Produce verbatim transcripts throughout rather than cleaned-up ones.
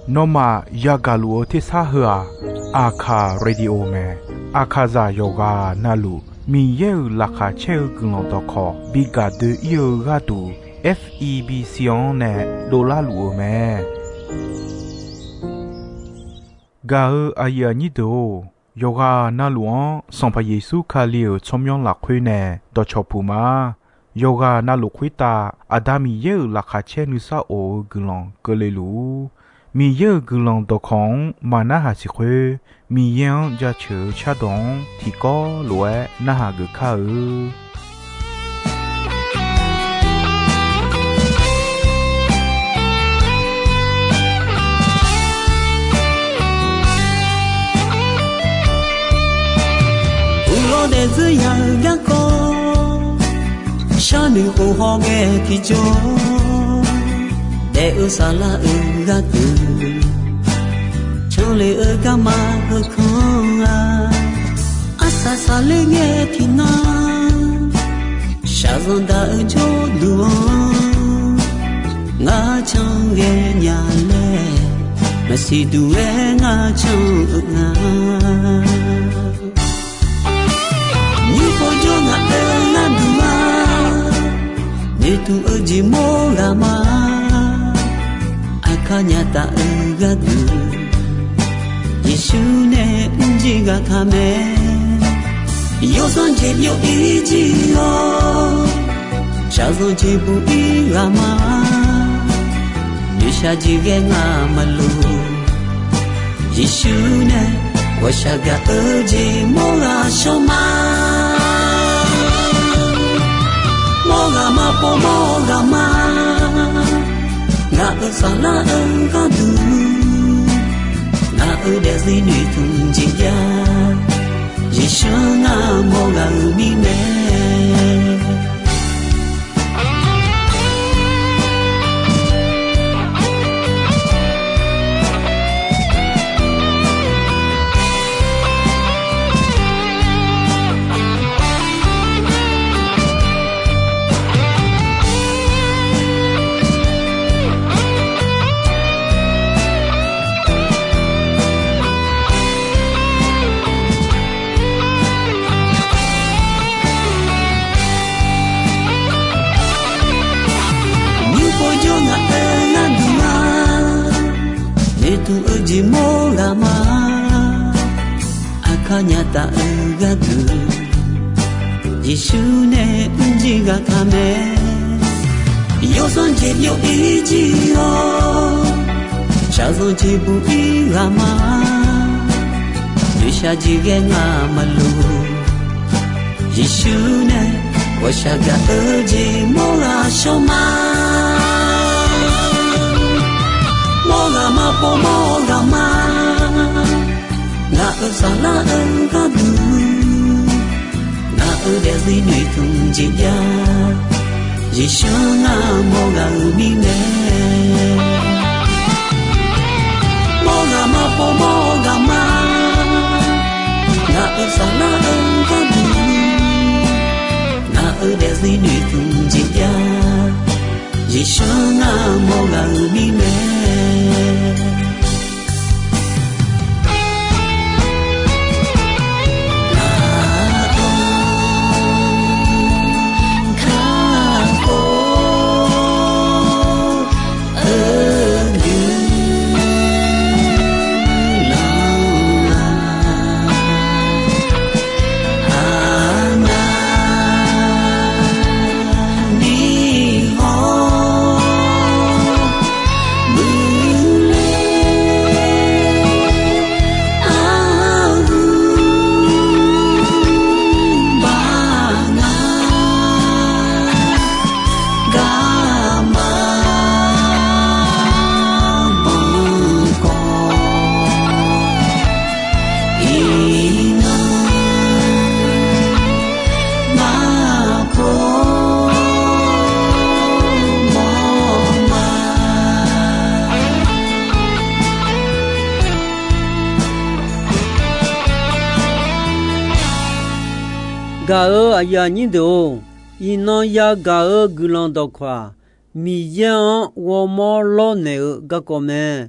Nawmaf yagaq luf-eu tersar heu-aq, Aqkaq Radio mae. Aqkaqzaq yawqghaq navluf Miqyaer-euq laqkhaq caer-eu guiqlanq dawqkawq bi gaq doe-ir-eu gharduq, F E B C-anr nae dovlar luf-eu mae. Gaq-eu aqyuif aqnyir deuq-or, yawqghaq navluf-anr Sanqpaq Yeqsur Kali-euq tsawrmyanr lafkhoer nae dawqcawq puq ma. Yawqghaq navluf khoertav Aqda Miqyaer-euq laqkhaq caer nuisar of-eu guiqlanq keuvle luf-ur. Miqyaer-euq guiqlanq dawqkawq-anr maq narhaq siq khoer, Miqyaer-anr jaceuq-eu cardawq-anr tiqkawv lof-aer narhaq geuf kar-eu. Uqlawr daefzeur ya-eu garkawv, sharnoeq khof hawghae tiqjawr, daef-eu saflar-euq gharduq, canle-eu garma heukanr-a. Arsaq saqler ngae tiqnan, shaqzanq daq-eu jawrduq-anr, ngar can ghae nya laer, maqsiq duq-aer ngar can-eu nga. Nymr-eu jawr ngaq-euq gharduq-a, noeqtmq-eu jeq mawr ghaq ma. Aqkar nya taf-eu gharduq, Yeqsur nae mrjir ghaq ka mae. Yawsanr jeq byov-ir jir-awr, shaqzanq jeq buq-ir ghaq ma. Noeqshaq jeq ghae ngaq maqloq, Yeqsur nae ghawqshaq gaq-eu jeq mawr ghaq shawr ma. Mawr ghaq ma pov mawr ghaq ma. Ngaq-euq saflar-eu gharduq, ngaq-euq daefzir noeqtmq jeq jav, Yeqsur ngar mawr ghaq-euq mirnae. Nymr-eu jawr ngaq-euq gharduq-a, noeqtmq-eu jeq mawr ghaq ma. Aqkar nya taf-eu gharduq, Yeqsur nae mrjir ghaq ka mae. Yawsanr jeq byov-ir jir-awr, shaqzanq jeq buq-ir ghaq ma. Noeqshaq jeq ghae ngaq maqloq, Yeqsur nae ghawqshaq gaq-eu jeq mawr ghaq shawr ma. Mawr ghaq ma pov mawr ghaq ma. Ngaq-euq saflar-eu gharduq, ngaq-euq daefzir noeqtmq jeq jav, Yeqsur ngar mawr ghaq-euq mirnae. Mawr ghaq ma pov mawr ghaq ma. Ngaq-euq saflar-eu gharduq, ngaq-euq daefzir noeqtmq jeq jav, Yeqsur ngar mawr ghaq-euq mirnae. Gaq-euq aqyuif aqnyir deuq-or, iqnan yagaq-eu guiqlanq dawqkawq-aq, Miqyaer-anr ghawrmawr lawrnaeq-eu garkawv mae.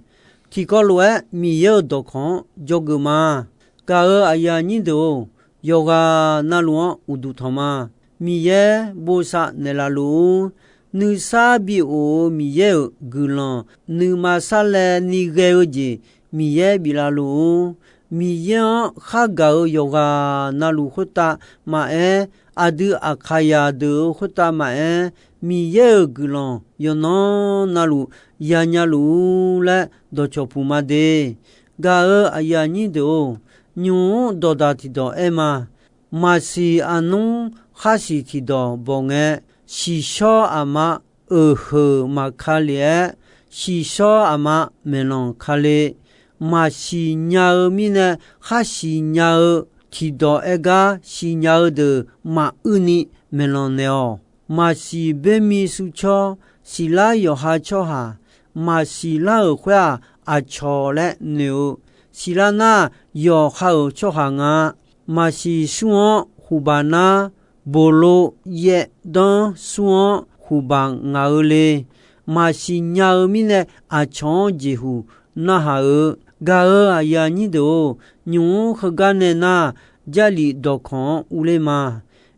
Tiqkawv lof-aer Miqyaer-euq dawqkawq-anr dzawgeuf ma. Gaq-euq aqyuif aqnyir deuq-or, yawqghaq navluf-anr uqduq tanq ma. Miqyaer bosav naeqlaf luf-ur. Nuisar bi of-eu Miqyaer-euq guiqlanq nuima sarlaevni ghae-eu jeq Miqyaer biflaf luf-ur. Miqyaer-anr khar gaq-euq yawqghaq navluf khoertav maqaer, aqdui aqkaqyaq deuq-euq khoertav maqaer, Miqyaer-euq guiqlanq yawqnan navluf yanya luf-ur laer dawqcawq puq ma de. Gaq-euq aqyuif aqnyir deuq-or, nymq-mr dawqdaq tiqdawq aer ma. Maqsiq aqnmr khar siq tiqdawq bawq ngae, siqshawr aqma euq heuq maqka lef-aer, siqshawr aqma maeqlanq ka le. Maqsiq nya-eu mirnae, khar siqnya-eu tiqdawq aer gar siqnya-eu deuq maquir ni maeqlanq naeq-awq. Maqsiq boermi surcawr, siqlar yawqha tsawrhaq, maqsiq lar-euq khoer-aq, aqcawq laer noeq-eu, siqlar nar yawqha-euq tsawrhaq nga. Maqsiq sur-anr huqbaq nar, boqlo yaevdanr sur-anr huqbaq ngaq-eu le. Maqsiq nya-eu mirnae aqcawq-anr jeqhuq narhaq-eu. Gaq-euq aqyuif aqnyir deuq-or, nymq-mr heugar nae nar, Jarlif dawqkawq-anr urler ma.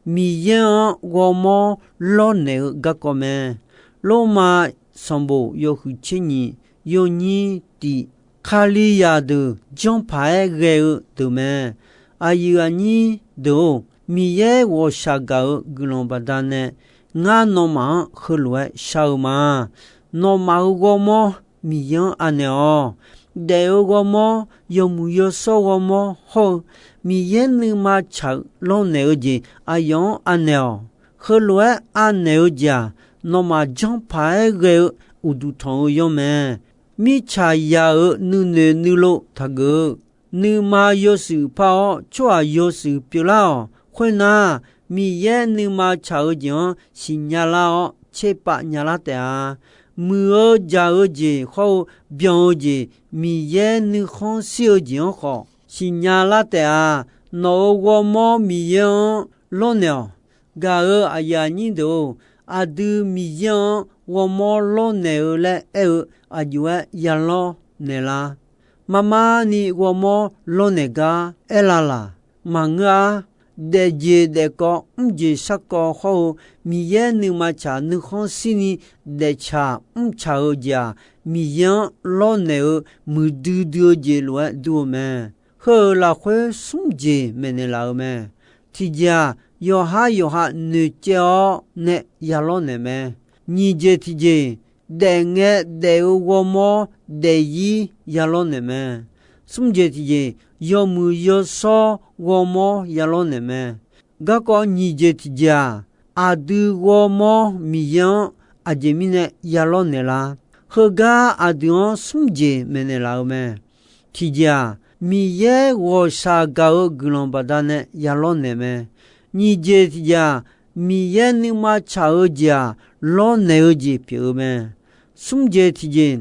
Miqyaer-anr ghawrmawr lawrnaeq-eu garkawv mae. Lormav sanqbof yawhuiq tser nyiq yawnyir tiq, Kalizaq deuq janrpaq-aer ghae-eu deuq mae. Aqyuif aqnyir deuq-or, Miqyaer ghawqshaq gaq-eu guiqlanq baqdanae ngar nawmaf-anr heulof-aer shar-eu ma. Nawmaf-euq ghawrmawr Miqyaer-anr anaeq-awq. Daef-eu ghawrmawr, yawmuiq yawshawr ghawrmawr hawr-eu, Miqyaer nuima tsaq-eu lawrnaeq-eu jeq aqyawf-anr anaeq-awq. Heulof-aer anaeq-eu jeq-aq, nawmaf janrpaq-aer ghae-eu uqduq tanq-eu yanr mae. Mirtsaq yaq-euq nuinoeq nuilov taqgeuf-eu, nuima yawshuif par-awr tsawrhaq yawshuif pyeuflar-awq. Khoernar, Miqyaer nuima tsaq-eu jeq-anr siqnya lar-awr tserpav nyalar taef-a. Muiq-eu jaq-eu jeq hawr-eu byan-eu jeq Miqyaer nuikhanr shir-eu jeq-anr khawf siqnya lar taef-a. Nawq-euq ghawrmawr Miqyaer-anr lawrnaeq-awq. Gaq-euq aqyuif aqnyir deuq-or, aqdui Miqyaer-anr ghawrmawr lawrnaeq-eu laer aer-eu aqjox-aer yalawr naeqlar. Marmar ni ghawrmawr lawrnaeq gar aerlar laq? Maqngeur-ar. Daefjeq daefkawv mrjeq sharkawv hawr-eu Miqyaer nuima tsaq nuikhanr shirni daeftsaq mrtsaq-eu jeq-aq, Miqyaer-anr lawrnaeq-eu muiqdui dui-eu jeq lof-aer dur-eu mae. Heu-euq lafkhoer smr jeq maeqnaeq laf-eu mae. Tiqjeq-aq, yawqhar yawqha noeqcaev-awr nae yalawr naeq mae. Nyiq jeq tiqjeq, daefngae daef-eu ghawrmawr daefzir yalawr naeq mae. Smr jeq tiqjeq, yawmuiq yawshawr ghawrmawr yalawr naeq mae. Garkawv nyiq jeq tiqjeq-aq, aqdui ghawrmawr Miqyaer-anr aqjeq mirnae yalawr naeqlar? Heugar aqdui-anr smr jeq maeqnaeq laf-eu mae. Tiqjeq-aq, Miqyaer ghawqshaq gaq-eu guiqlanq baqdanae yalawr naeq mae. Nyiq jeq tiqjeq-aq, Miqyaer nuima tsaq-eu jeq-aq, lawrnaeq-eu jeq pyeuf-eu mae. Smr jeq tiqjeq,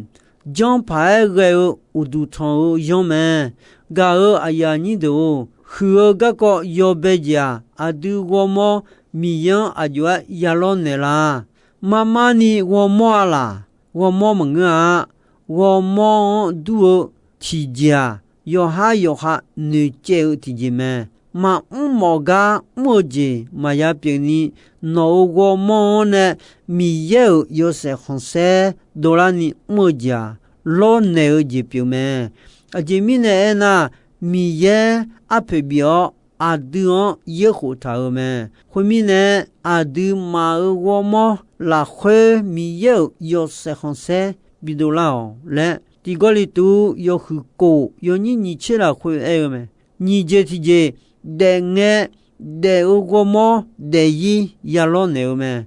janrpaq-aer ghae-eu uqduq tanq-eu yanr mae. Gaq-euq aqyuif aqnyir deuq-or, huiq-eu garkawv yawbae jeq-aq, aqdui ghawrmawr Miqyaer-anr aqjox-aer yalawr naeqlar? Marmar ni ghawrmawr-a laq? Ghawrmawr maqngeur-a. Ghawrmawr-anr dur-eu tiqjeq-aq, yawqhar yawqha noeqcaev-eu tiqjeq mae. Maqmr mawf gar mr-eu jeq maqya pyeuf ni, nawq-euq ghawrmawr-anr nae Miqyaer-euq yawshaef khanqsaer dovlar ni mr-eu jeq-aq, lawrnaeq-eu jeq pyeuf mae. Aqjeq mirnae aernar, Miqyaer arpoeq bif-awr aqdui-anr yaerkhof taq-euq mae. Khoermirnae, aqduimaf-euq ghawrmawr lafkhoer Miqyaer-euq yawshaef khanqsaer bidov lar-awq laer, Tiq Gawrliqtu yawhuiq kof yawnyir nyiq tser lafkhoer aer-eu mae. Nyiq jeq tiqjeq, daefngae daef-eu ghawrmawr daefzir yalawr naeq-eu mae.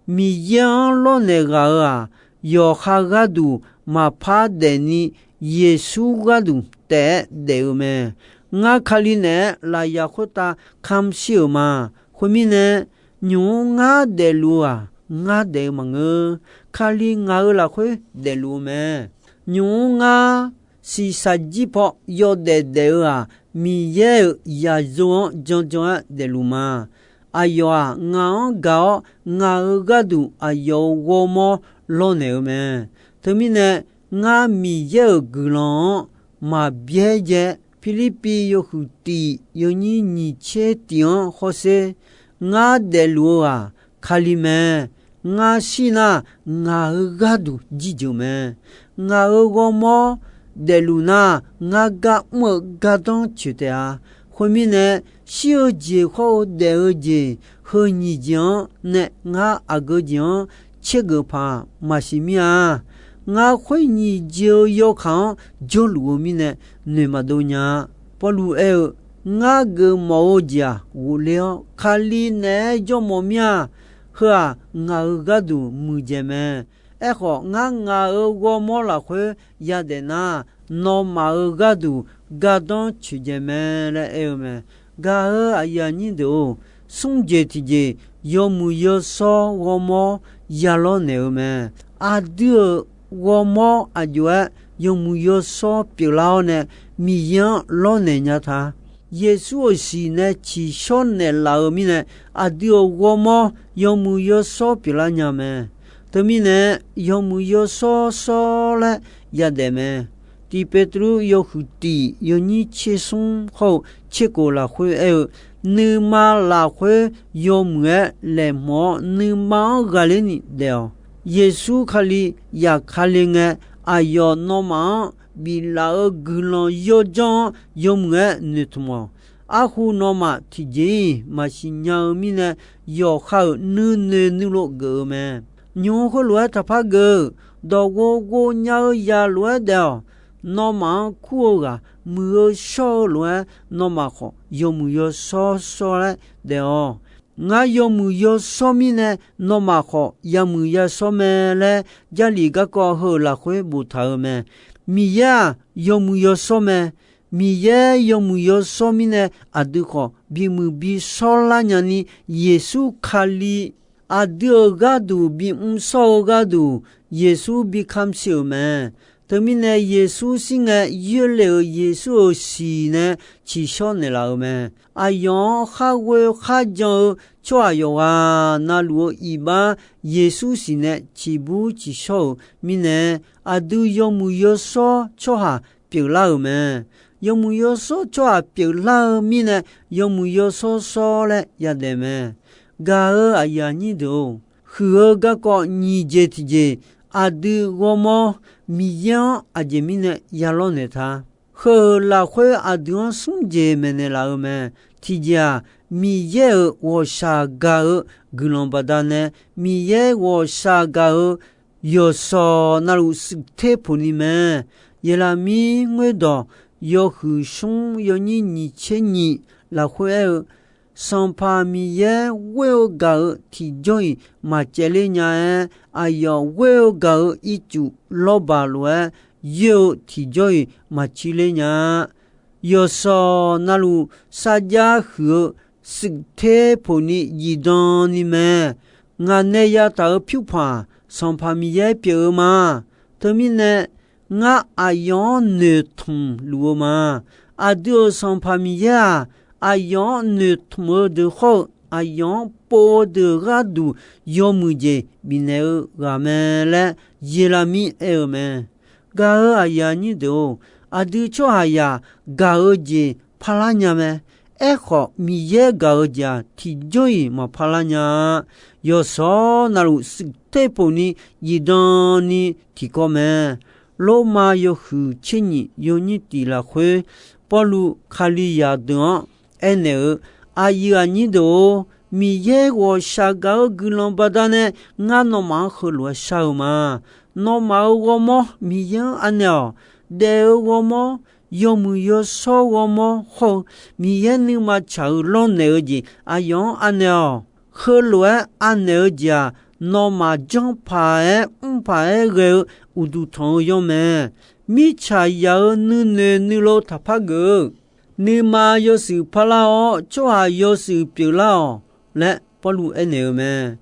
Miqyaer-anr lawrnaeq ghaq-euq-aq, yawqha gharduq maqpar daefni, Yeqsur gharduq taef-aer daef-eu mae. Ngar Kali naeq-aer lafyaq khoertav kamq shir-euq ma. Khoermirnae, nymq-mr ngar daefluf-eu-aq, ngar daef-eu maqngeur. Kali ngaq-euq lafkhoer daefluf-eu mae. Nymq-mr ngar shiqshaq jir paw yawdaef daef-eu-aq, Miqyaer-euq yaqzor-anr janjan-aer daefluf ma. Aqyawf-aq, ngaq-anr gaq-awr ngaq-euq gharduq aqyawf-euq ghawrmawr lawrnaeq-eu mae. Teumirnae, ngar Miqyaer-euq guiqlanq-anr maqbyaerdzae. Pirlirpiv yawhuiq tiq yawnyir nyiq tser tiq-anr hawsher, ngar daefluf-eu-aq Kali mae. Ngar shir nar, ngaq-euq gharduq jirjeuq mae. Ngaq-euq ghawrmawr daefluf nar, ngar gar mr-eu gardanr coeq taef-a. Khoermirnae, shir-eu jeq khawr-eu daef-eu jeq heu nyiq jeq-anr nae ngar aqgeu jeq-anr tsergeuf paq maqsiq mir-a. Ngar khoer nyiq jeq-eu yawkaq-anr jawrluf-eu mirnae noeq maqdov nya-a. Pawrluv aer-eu, Ngar geufmawf-eu jeq-aq ghofler-awr, Kali naeq-aer jawrmawf mir-a. Heu-aq, ngaq-euq gharduq muiqdzaeq mae. Aerkhawf, ngar ngaq-euq ghawrmawr lafkhoer yadaef nar, nawmaf-euq gharduq gardanr coeqdzaeq mae laer aer-eu mae. Gaq-euq aqyuif aqnyir deuq-or, smr jeq tiqjeq yawmuiq yawshawr ghawrmawr ya lawrnaeq-eu mae. Aqdui-euq ghawrmawr aqjox-aer yawmuiq yawshawr pyeuflar-awr nae Miqyaer-anr lawrnaeq nya ta. Yeqsur-euq siq nae tsiqshawr naeqlaf-eu mirnae, aqdui-euq ghawrmawr yawmuiq yawshawr pyeuflar nya mae. Teumirnae, yawmuiq yawshawr shawr laer yadaef mae. Tiq Peqtruv yawhuiq tiq yawnyir tser smr hawr-eu tser kof lafkhoer aer-eu, Nuima lafkhoer yawmuiq-aer laeqhmq-awr, nuima-anr ghaqler ni daef-awq. Yeqsur Kali zafkale ngae, aqyawf nawmaf-anr biflaf-eu guiqlanq yawdzanr-anr yawmuiq-aer noeqtmq-awq. Arhu nawmaf tiqjeq-iq maqsiq nya-eu mirnae, yawqha-euq nuinoeq nuilov geuf-eu mae. Nymq-mr khoerlof-aer taqpar geuf-eu, dawq ghov ghov nya-eu zaq lof-aer daef-awq. Nawmaf-anr kur-eu ghaq muiq-eu shawr-eu lof-aer, nawmaf khawf yawmuiq yawshawr shawr laer daef-awq. Ngar yawmuiq yawshawr mirnae, nawmaf khawf yamuiq yashawr mae laer, Jarlif garkawv heu-euq lafkhoer boftaq-euq mae. Miqyaer-aq, yawmuiq yawshawr mae. Miqyaer yawmuiq yawshawr mirnae, aqdui khawf bimuiq bishawr lar nyani, Yeqsur Kali aqdui-euq gharduq bimr shawr-eu gharduq, Yeqsur bi kamq shir-euq mae. Teumirnae, Yeqsur shir ngae, yoerle-euq Yeqsur-euq siq nae tsiqshawr naeqlaf-euq mae. Aqyawf-anr khar ghoe khar jan-eu tsawrhaq yawqghaq na luf-eu iqbax, Yeqsur siq nae tsiqbur tsiqshawr-euq mirnae, aqdui yawmuiq yawshawr tsawrhaq pyeuflar-euq mae. Yawmuiq yawshawr tsawrhaq pyeuflar-eu mirnae, yawmuiq yawshawr shawr laer yadaef mae. Gaq-euq aqyuif aqnyir deuq-or, huiq-eu garkawv nyiq jeq tiqjeq, aqdui ghawrmawr Miqyaer-anr aqjeq mirnae ya lawrnaeq ta. Heu-euq lafkhoer aqdui-anr smr jeq maeqnaeq laf-eu mae. Tiqjeq-aq, Miqyaer-euq ghawqshaq gaq-eu guiqlanq baqdanae, Miqyaer ghawqshaq gaq-euq yawqshawq na luf shuif ter poq ni mae. Yeqlaqmir ngoerdawq yawhuiq smr yawnyir nyiq tser nyiq lafkhoer aer-eu, Sanqpaq Miqyaer ghoer-eu gaq-euq tiqjawr-iq maqcaevler nya-aer, aqyawf ghoer-eu gaq-euq ircuf lawrbaq lof-aer yoer-eu tiqjawr-iq maqcir ler nya-a. Yawqshawq na luf sarjax huiq-eu shuif ter poq ni zifdan ni mae. Ngaq nae yataq-euq pyurpaq Sanqpaq Miqyaer pyeuf-eu ma. Teumirnae, ngar aqyawf-anr noeqtmq luf-eu ma. Aqdui-euq Sanqpaq Miqyaer-aq, aqyawf-anr noeqtmq-eu deuq khawr-eu, aqyawf-anr pov-eu deuq gharduq yawmuiq jeq bifnaeq-eu ghaq mae laer Yeqlaqmir aer-eu mae. Gaq-euq aqyuif aqnyir deuq-or, aqdui tsawrhaqzaq gaq-eu jeq parlar nya mae. Aerkhawf, Miqyaer gaq-eu jeq-aq, tiqjawr-iq maqparlar nya-a. Yawqshawq na luf shuif ter poq ni zifdan ni tiqkawv mae. Lormav yawhuiq tser nyiq yawnyir tiq lafkhoer, Pawrluv Kalizaq deuq-anr aernaeq-eu, Aqyuif aqnyir deuq-or, Miqyaer ghawqshaq gaq-eu guiqlanq baqdanae ngar nawmaf-anr heulof-aer shar-eu ma. Nawmaf-euq ghawrmawr Miqyaer-anr anaeq-awq. Daef-eu ghawrmawr, yawmuiq yawshawr ghawrmawr hawr-eu, Miqyaer nuima tsaq-eu lawrnaeq-eu jeq aqyawf-anr anaeq-awq. Heulof-aer anaeq-eu jeq-aq, nawmaf janr paq-aer mr paq-aer ghae-eu uqduq tanq-eu yawr mae. Mirtsaq yaq-euq nuinoeq nuilov taqpar geuf-eu, nuima yawshuif parlar-awr, tsawrhaq yawshuif pyeuflar-awq laer Pawrluv aernaeq-eu mae.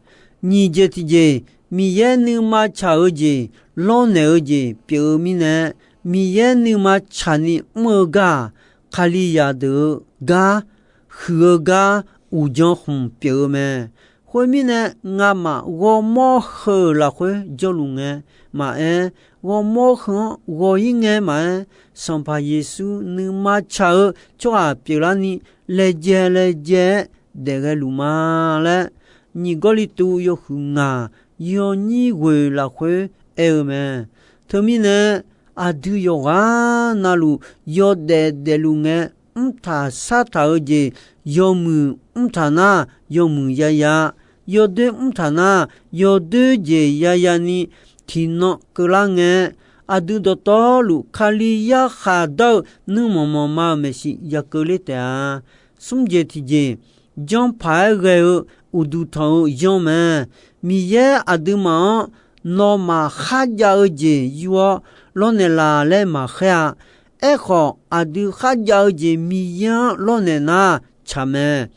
Nyiq jeq tiqjeq, Miqyaer nuima tsaq-eu jeq, lawrnaeq-eu jeq pyeuf-eu mirnae, Miqyaer nuima tsaqni mr-eu gar-aq, Kalizaq deuq-eu gar, huiq-eu gar, uqdzan khmq pyeuf-eu mae. Khoermirnae, ngamaf ghawrmawr heu-euq lafkhoer jawrluf ngae maqaer, ghawrmawr heu-anr ghawq-ir ngae maqaer, Sanqpaq Yeqsur nuima tsaq-eu tsawrhaq pyeuflarni, laejae laejae-aer daefghae luf ma laer, nyiq Gawrliqtu yawhuiq ngaq yawnyir ghoeq lafkhoer aer-eu mae. Teumirnae, aqdui yawqghaq navluf yawdaef daefluf ngae, mrtaq sartaq-eu jeq, yawmuiq mrtaq nar yawmuiq yaya, yawdoer mrtaq nar yawdoer jeq yaya ni tiqnan keuvlar ngae, aqdui dawqtawvluf Kali yarkhaq dar-eu nuirmanq manqma-euq maeqshi yakeuv ler taef-a. Smr jeq tiqjeq, janrpaq-aer ghae-eu uqduq tanq-eu yanr mae. Miqyaer aqduimaf-anr nawmaf kharjav-eu jeq yur-awr lawrnaeq laf laer maqkhaer-a. Aerkhawf, aqdui kharjav-eu jeq Miqyaer-anr lawrnaeq nar tsaq mae.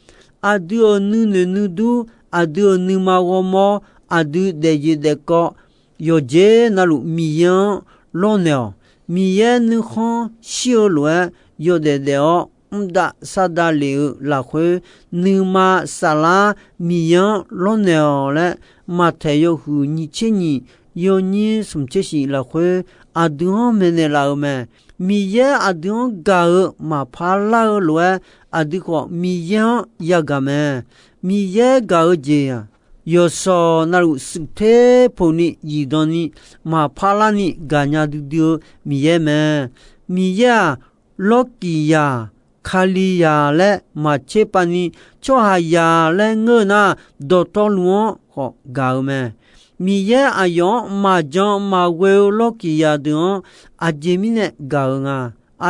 Aqdui-euq nuinoeq nuidur, aqdui-euq nuima ghawrmawr, aqdui daefjeq daefkawv, yawqjeq navluf Miqyaer-anr lawrnaeq-awq. Miqyaer nuikhanr shir-eu lof-aer yawdaef daef-awr mrdav sardav lef-eu lafkhoer, nuima saflar Miqyaer-anr lawrnaeq-awq laer, Maqtaeq yawhuiq nyiq tser nyiq, yawnyir smq tser shif lafkhoer aqdui-anr maeqnaeq laf-euq mae. Miqyaer aqdui-anr gaq-eu maqpar lar-eu lof-aer, aqdui khawf Miqyaer-anr yagaq mae. Miqyaer gaq-eu jeq-aq, yawqshawq navluf shuif ter poq ni zifdan ni maqpar larni gaqnya duidui-eu Miqyaer mae. Miqyaer-aq, lawrkiqzaq, Kalizaq laer maqtser pav ni, tsawrhaqzaq laer ngeur-eu nar, dawqtawvluf-anr khawf gaq-eu mae. Miqyaer aqyawf-anr maqjan maqghoe-eu lawrkiqzaq deuq-anr aqjeq mirnae gaq-eu nga.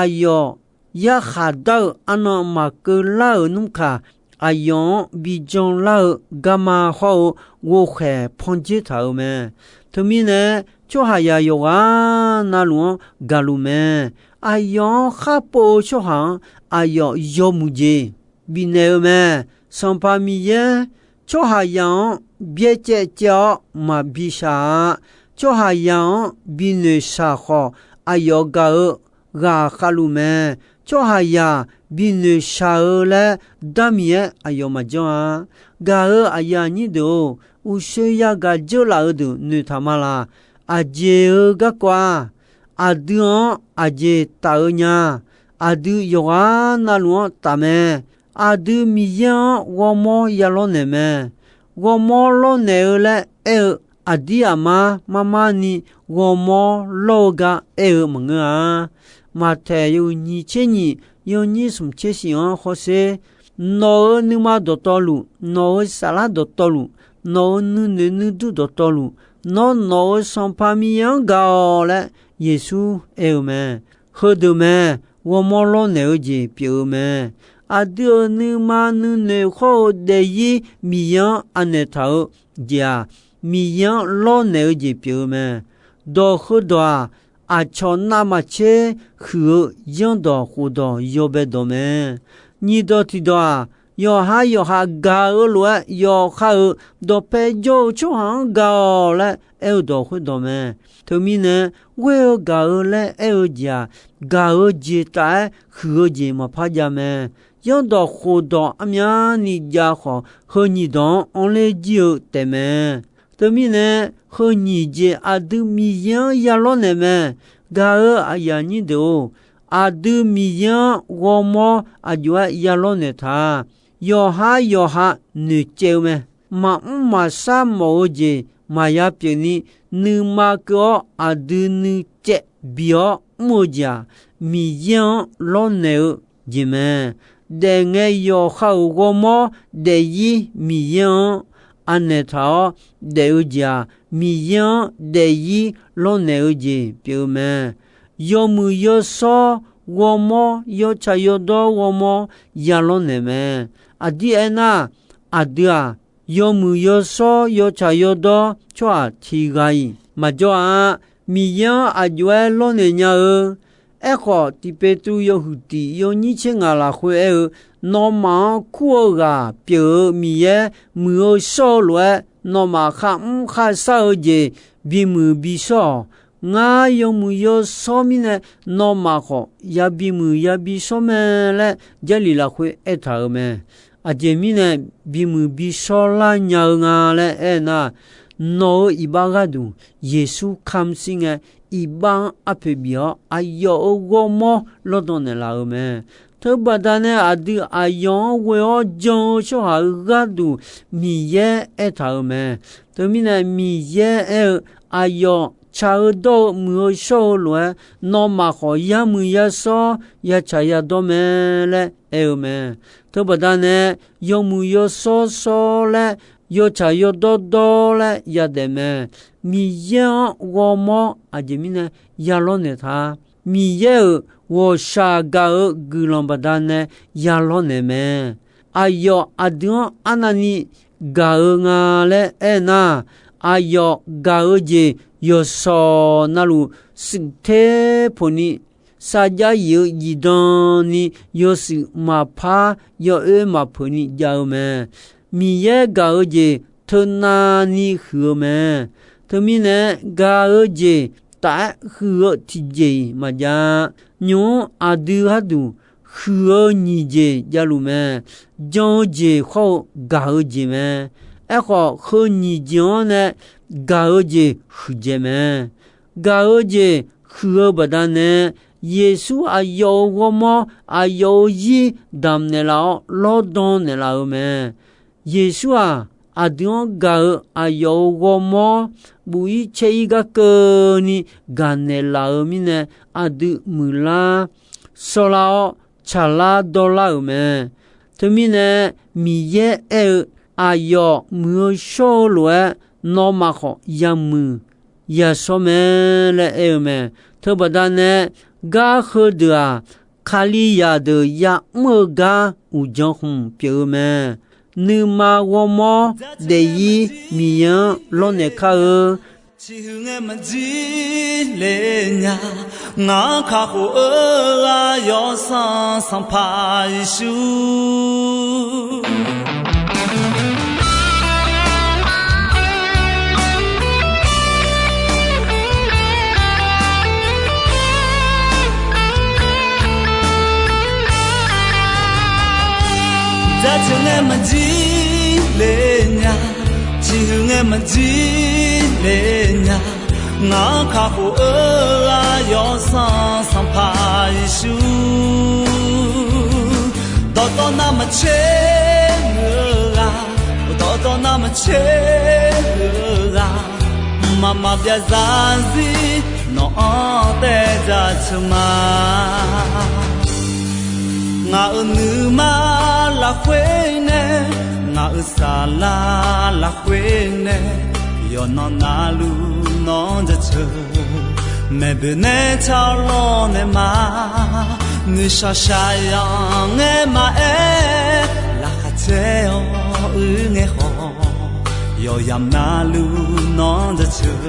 Aqyawf yarkhaq dar-eu arnan maqkeuv lar-euq nmr kaq, aqyawf-anr bi janlar-eu garma hawr-eu ghovkhaeq panjer taq-euq mae. Teumirnae, tsawrhaqzaq yawqghaq navluf-anr gaqluf mae. Aqyawf-anr khar pov-eu tsawrhaq-anr aqyawf yawmuiq jeq bifnaeq-eu mae. Sanqpaq Miqyaer tsawrhaqzaq-anr byaercaev caev-awr maqbi shaq-a. Tsawrhaqzaq-anr binoeq shaq khawf, aqyawf gaq-eu ghaqkhav luf mae. Tsawrhaqzaq binoeq shaq-eu laer darmiq-aer aqyawf maqjanr-a. Gaq-euq aqyuif aqnyir deuq-or, uqshoe yagaq dzeurlaf-eu deuq noeqtaq ma laq. Aqjeq-eu garkawv-aq, aqdui-anr aqjeq taf-eu nya. Aqdui yawqghaq navluf-anr taf mae. Aqdui Miqyaer-anr ghawrmawr ya lawrnaeq mae. Ghawrmawr lawrnaeq-eu laer aer-eu, aqdir aqmar marmar ni ghawrmawr lawr-eu gar aer-eu maqngeur-a. Maqtaeq yawhuiq nyiq tser nyiq, yawnyir smq tser shif-anr hawsher. Nawq-euq nuima dawqtawvluf, nawq-euq saflar dawqtawvluf, nawq-euq nuinoeq nuidur dawqtawvluf, nawr nawq-euq Sanqpaq Miqyaer-anr gaq-awq laer Yeqsur aer-eu mae. Heudeuq mae, ghawrmawr lawrnaeq-eu jeq pyeuf-eu mae. Aqdui-euq nuima nuinoeq hawr-eu daefzir Miqyaer-anr anaeq taq-eu jeq-aq, Miqyaer-anr lawrnaeq-eu jeq pyeuf-eu mae. Dawq heudawq-aq, aqcawq navmaqtser huiq-eu yanrdawq khofdawq yawbae dawq mae. Nyiq dawq tiqdawq-aq, yawqha yawqha gaq-eu lof-aer yawkhav-euq dawqpae jawr-eu tsawrhaq-anr gaq-awq laer aer-eu dawq khoerdawq mae. Teumirnae, ghoer-eu gaq-eu laer aer-eu jeq-aq, gaq-eu jeq taf-aer huiq-eu jeq maqpar jav mae. Yanrdawq khofdawq armyavni jav khawf, heu nyiq dawq-anr anrler jir-eu taef mae. Teumirnae, heu nyiq jeq aqdui Miqyaer-anr ya lawrnaeq mae. Gaq-eu aqyuif aqnyir deuq-or, aqdui Miqyaer-anr ghawrmawr aqjox-aer ya lawrnaeq taq. Yawqha yawqha noeqcaev-eu mae. Maqmr maqshar mawf-eu jeq maqya pyeuf ni, nuima keuv-awr aqdui nuicaev bi-awr mr-eu jeq-aq, Miqyaer-anr lawrnaeq-eu jeq mae. Daefngae yawqha-euq ghawrmawr daefzir Miqyaer-anr anaeq taq-awr daef-eu jeq-aq, Miqyaer-anr daefzir lawrnaeq-eu jeq pyeuf-eu mae. Yawmuiq yawshawr ghawrmawr, yawtsaq yawdawr ghawrmawr ya lawrnaeq mae. Aqdir aernar, aqdui-aq, yawmuiq yawshawr yawtsaq yawdawr tsawrhaq tiq ghaq-iq maqjawr-a. Miqyaer-anr aqjox-aer lawrnaeq nya-eu. Aerkhawf, Tiq Peqtruv yawhuiq tiq yawnyir tser ngaq lafkhoer aer-eu, nawmaf-anr kur-eu ghaq pyeuf-eu Miqyaer muiq-eu shawr-eu lof-aer, nawmaf kharmr kharshar-eu jeq bimuiq bishawr-awq. Ngar yawmuiq yawshawr mirnae, nawmaf khawf yabi muiq yabi shawr mae laer Jarlif lafkhoer aertaq-euq mae. Aqjeq mirnae bimuiq bishawr lar nya-eu nga laer aer nar, nawq-euq iqbax gharduq Yeqsur kamq shir ngae, iqbax-anr arpoeq bif-awr aqyawf-euq ghawrmawr lawrdan naeqlaf-euq mae. Teubaqda nae aqdui aqyawf-anr ghoe-awr jan-eu tsawrhaq-euq gharduq Miqyaer aertaq-euq mae. Teumirnae Miqyaer aer-eu, aqyawf tsaq-eu dawr-eu muiq-eu shawr-eu lof-aer, nawmaf khawf yamuiq yashawr yatsaq yadawr mae laer aer-eu mae. Teubaqda nae yawmuiq yawshawr shawr laer, yawtsaq yawdawr dawr laer yadaef mae. Miqyaer-anr ghawrmawr aqjeq mirnae yalawr naeq ta. Miqyaer-euq ghawqshaq gaq-eu guiqlanq baqdanae yalawr naeq mae. Aqyawf aqdui-anr arnavni gaq-eu nga laer aernar, aqyawf gaq-eu jeq yawqshawq navluf shuif ter poqni, sarjax yif-eu zifdan ni yawshuif maqpar yawoer maqpeuq ni jav-eu mae. Miqyaer gaq-eu jeq teunav ni huiq-eu mae. Teumirnae gaq-eu jeq taf-aer huiq-eu tiqjeq-iq maqjav. Nymq-mr aqdui gharduq huiq-eu nyiq jeq javluf mae. Jan-eu jeq khawr-eu gaq-eu jeq mae. Aerkhawf, heu nyiq jeq-anr nae gaq-eu jeq huiqdzaeq mae. Gaq-eu jeq huiq-eu baqdanae, Yeqsur aqyawf-euq ghawrmawr, aqyawf-euq zir damq naeqlaf-awr lawrdan naeqlaf-eu mae. Yeqsur-aq, aqdui-anr gaq-eu aqyawf-euq ghawrmawr, buf-ir caer-ir gar keuvni gaq naeqlaf-eu mirnae, aqdui muiqlar, shawrlar-awr, tsaqlar dawrlar-euq mae. Teumirnae, Miqyaer aer-eu, aqyawf muiq-eu shawr-eu lof-aer, nawmaf khawf yamuiq yashawr mae laer aer-eu mae. Teubaqda nae, gar heudeuq-aq, Kalizaq deuq ya'mr-eu gar uqdzan khmq pyeuf-eu mae. Nuima ghawrmawr daef-ir Miqyaer-anr lawrnaeq kar-eu. Ciqhuiq ngae maqjir le nya, ngaq-anr kakhof-eu ghaq Yawsanr Sanqpaq Yeqsur. Jaceuq ngae maqjir le nya, ciqhuiq ngae maqjir le nya, ngaq-anr kakhof-eu ghaq Yawsanr Sanqpaq Yeqsur. Dawqtawv navmaqtser muiq-eu ghaq, dawqtawv navmaqtser muiq-eu ghaq, mqmaq maqbyav zarzir nawq-anr taev jaceuq ma. Ngaq-euq nuima lafkhoer nae, ngaq-euq saflar lafkhoer nae, yawqnan navluf nawq-anr jaceuq. Maeqboeq nae tsawrlawr nae ma, noeqshaq shaqzanq ngae maqaer, laqkhaq caer-awr uir ngae khawf, yawqyamq navluf nawq-anr jaceuq.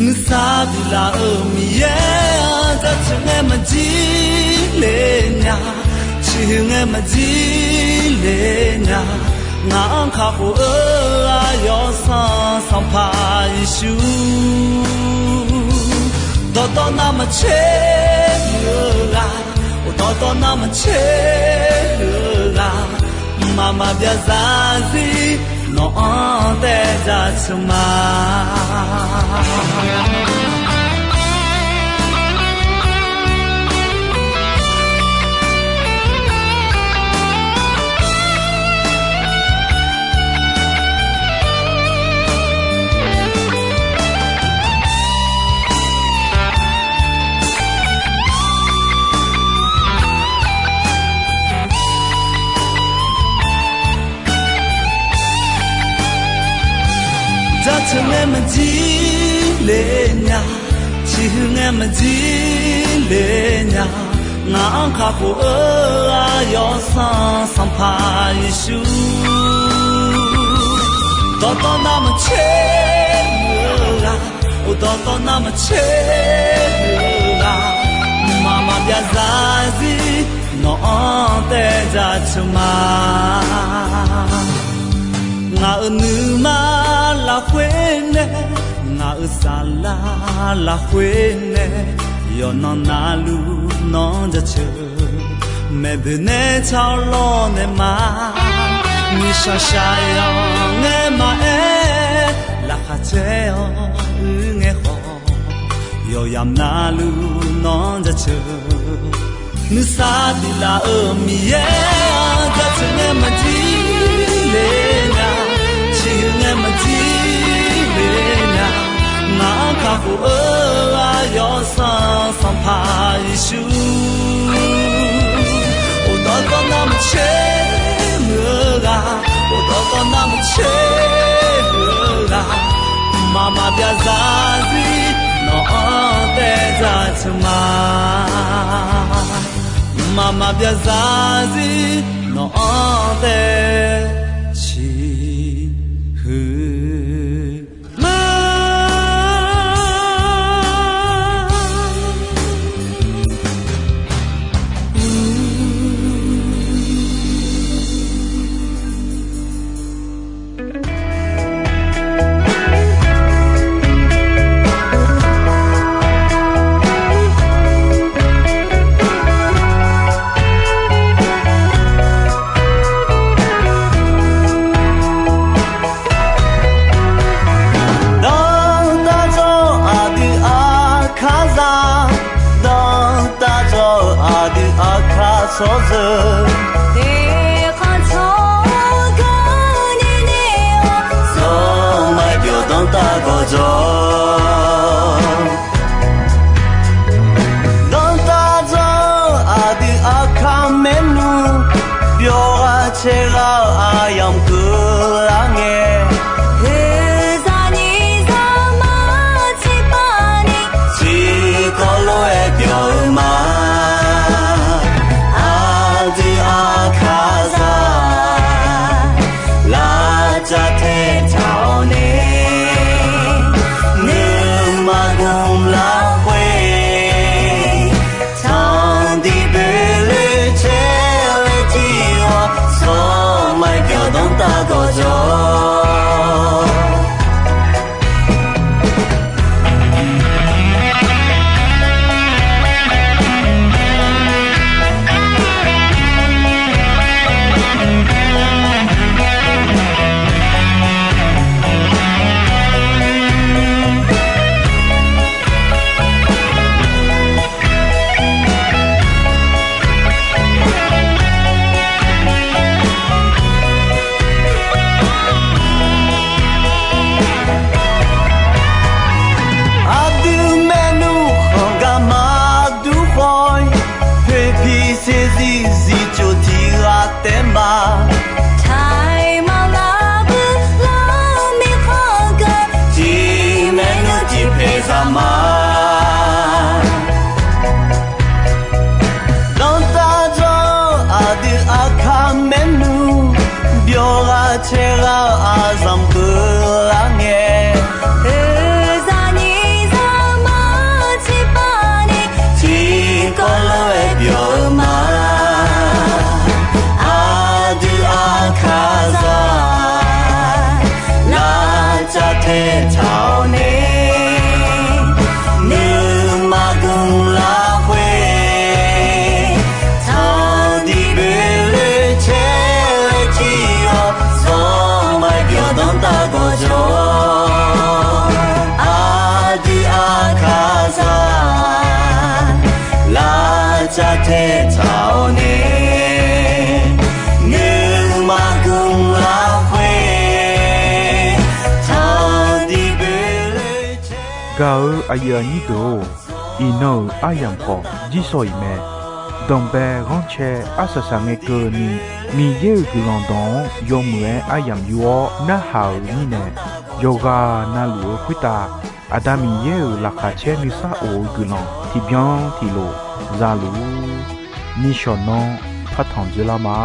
Nuisar biflaf-euq Miqyaer-anr jaceuq ngae maqjir le nya, ciqhuiq ngae maqjir le nya, ngaq-anr kakhof-eu ghaq Yawsanr Sanqpaq Yeqsur. Dawqtawv navmaqtser muiq-eu ghaq, dawqtawv navmaqtser muiq-eu ghaq, mqmaq maqbyav zarzir nawq-anr taev jaceuq ma. Jaceuq ngae maqjir le nya, ciqhuiq ngae maqjir le nya, ngaq-anr kakhof-eu ghaq Yawsanr Sanqpaq Yeqsur. Dawqtawv navmaqtser muiq-eu ghaq, dawqtawv navmaqtser muiq-eu ghaq, mqmaq maqbyav zarzir nawq-anr taev jaceuq ma. Ngaq-euq nuima lafkhoer nae, ngaq-euq saflar lafkhoer nae, yawqnan navluf nawq-anr jaceuq. Maeqdeuq nae tsawrlawr nae ma, nuishaq shaqyaq ngae maqaer, laqkhaq caer-awr uir ngae khawf, yawqyamq navluf nawr jaceuq. Nuisar tiq laf-euq Miqyaer-aq, jaceuq ngae maqjir le nya, ciqhuiq ngae maqjir le nya. Ngaq-anr kakhof-eu aqyawf Sanqpaq Yeqsur, uqdawr dawrnar maqtser muiq-eu ghaq, uqdawr dawrnar maqtser muiq-eu ghaq, mqmaq maqbyav zarzir nawq-anr taev jaceuq ma. Mqmaq maqbyav zarzir nawq-anr taev ciqhuiq ma. Danrtav jawr-eu aqdui aqkar zaq, danrtav jawr-eu aqdui aqkar tsawrjeuq, eqkhanq tsawrganr nae nae-awr, zawr maqbyawq danrtav gawqjawq. Danrtav jawr-eu aqdui aqkar maernmr, byawq ghaq caev ghaq-eu aqyamq keuvlar ngae, oeqzaq nyiq zaqmar tiqpav ni, tiqkawv lof-aer byawq-eu ma. Aqdui aqkar zaq, lavcav tae taq-awr nae, nuima gmq lafkhoer, tanqdiq boeqloe caer-eu tiq ghaq, zawr maqbyawq danrtav gawqjawq. Aqdui maernmr khanq gar maqdur khawf-ir, poeqpiq saeqzir zifcoq tiq ghaq taef ma. Taiq maqlar bui lar-eu mirkhanq ghae, tiq maernmr tiq paeq zaq ma. Danrtav jawr-eu aqdui aqkar maernmr, byawq ghaq caev ghaq-eu aqzanq keuvlar ngae, oeqzaq nyiq zaqmar tiqpav ni, tiqkawv lof-aer byawq-eu ma. Aqdui aqkar zaq, lavcav tae taq-awr nae, nuima gmq lafkhoer, tanqdiq boeqloe caer-eu tiq ghaq, zawr maqbyawq danrtav gawqjawq. Aqdui aqkar zaq, lavcav tae taq-awr nae, nuima gmq lafkhoer, tanqdiq boeqloe caer. Gaq-euq aqyuif aqnyir deuq-or, iqnan-euq aryamq khawf jirsawq iq mae. Danqbae ghanrcae arsaq saq ngae keuvni, Miqyaer-euq guiqlanq dawq-anr yawmuiq-aer aryamq yur-awr narhaq-euq mirnae, yawqghaq navluf-eu khoertav Aqda Miqyaer-euq laqkhaq caer nuisar of-eu guiqlanq tiqbyan tiqlof za luf-ur. Nishawq nanr partanq dzoerlar ma.